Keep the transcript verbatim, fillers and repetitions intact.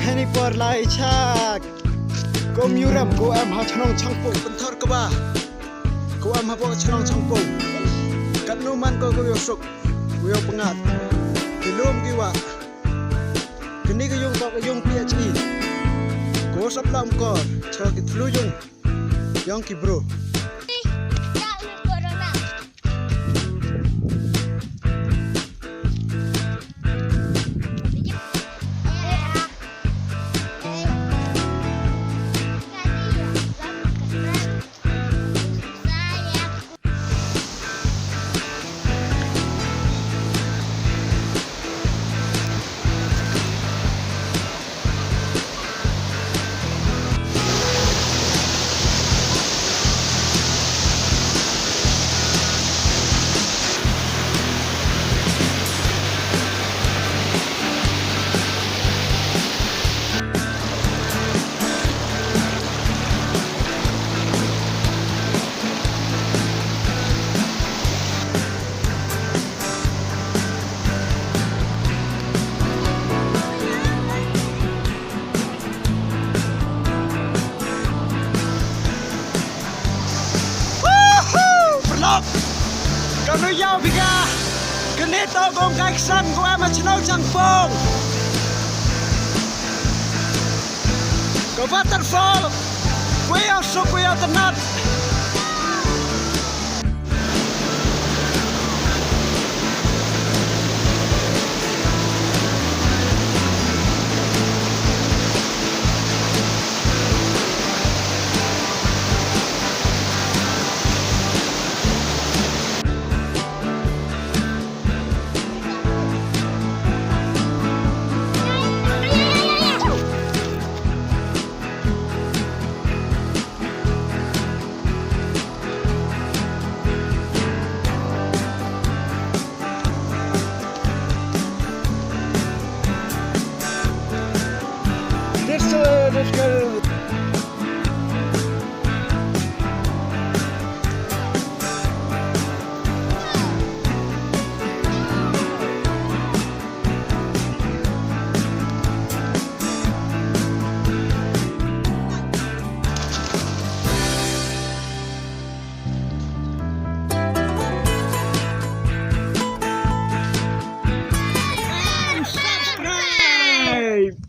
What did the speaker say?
Heini por lai chak. Ko Myuram, ko em ha chnong Changpung. Pynthor kaba. Ko em ha bo chnong Changpung. Katnu man ko ko yoh suk, ko yoh pyngngad. Ki lum ki wah. Kani ka yung ko ka yung P H E. Ko sap lam ko, chwa ki thlu yung. Yong ki bru. Woohoo! Pyrlok! Kanu yaw bika! Kani toh ko kai ksan ko em ha chnong Changpung. Ko waterfall. Ko yoh suk, ko yoh tynat.